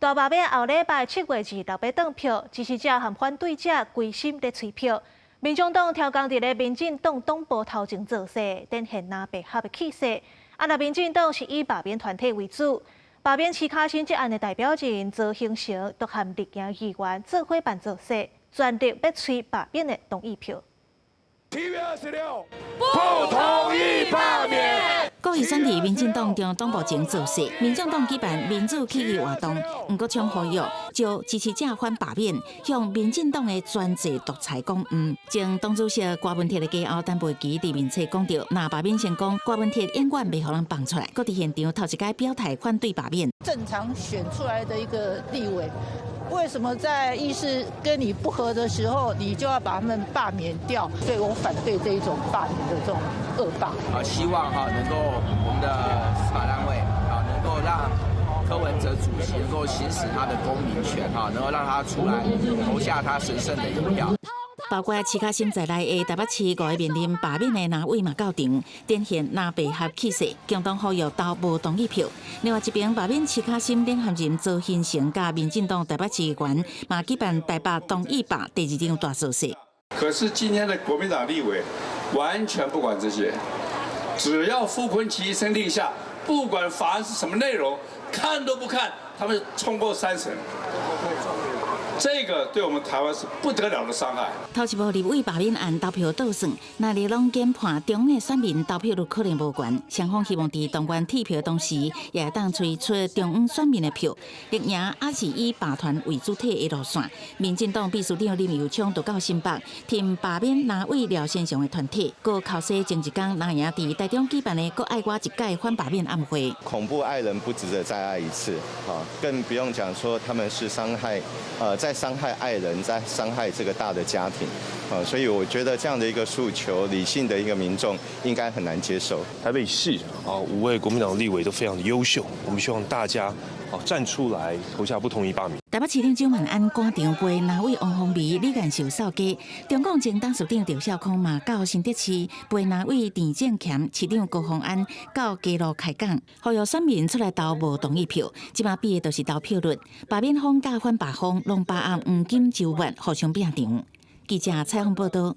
大罷免後禮拜7月26欲轉票，支持者和反對者規心咧催票。民眾黨刁工佇咧民進黨黨部頭前造勢，展現藍白合的氣勢。啊，若民進黨是以罷免團體為主，罷免徐巧芯這案的代表人曹興誠，都和立行議員做伙辦造勢，全力欲催罷免的同意票。7月26，不同意罷免。國議選佇民進黨中央黨部前造勢，民眾黨舉辦民主起義活動，黃國昌呼籲招支持者反罷免，向民進黨的專制獨裁講毋。前黨主席郭文鐵的家後陳培基佇面冊講著，若罷免成功，郭文鐵永遠袂予人放出來。閣佇現場頭一擺表態反對罷免。正常選出來的一個立委，為什麼在意識跟你不合的時候，你就要把他們罷免掉？所以我反對這一種罷免的這種惡罷。啊，希望哈能夠我們的司法單位啊，能夠讓柯文哲主席能夠行使他的公民權哈，能夠讓他出來投下他神聖的一票。包括徐巧芯在內的台北市五个面臨罷免的藍委嘛到場，展現藍白合氣勢，共同呼籲投無同意票。另外一邊罷免徐巧芯領銜人曹興誠佮民進黨台北市議員嘛舉辦台北同意罷第二場大造勢。可是今天的國民黨立委完全不管這些，只要傅崐萁一聲令下，不管法案是什麼內容，看都不看，他們衝過三審。這個對我們台灣是不得了的傷害。頭一步立委罷免案投票倒算，若你攏研判中央選民投票率可能無懸，雙方希望佇動員鐵票同時，也會當催出中央選民的票。綠營也是以罷團為主體的路線。民進黨秘書長林右昌就到新北，挺罷免藍委廖先祥的團體，閣口說前一工藍營佇台中舉辦的閣愛我一屆反罷免暗會。恐怖愛人不值得再愛一次，更不用講說他們是傷害，在傷害愛人，在傷害這個大的家庭，啊，所以我覺得這樣的一個訴求，理性的一個民眾應該很難接受。台北市啊，五位國民黨立委都非常的優秀，我們希望大家啊站出來投下不同意罷免。台北市長蔣萬安趕場陪藍委王鴻薇、李彥秀掃街，中廣前董事長趙少康嘛到新竹市陪藍委陳政乾、市長高虹安到街路開講，呼籲選民出來投無同意票。這馬比的就是投票率，罷免方佮反罷方攏把握黃金週末互相拼場。記者採訪報道。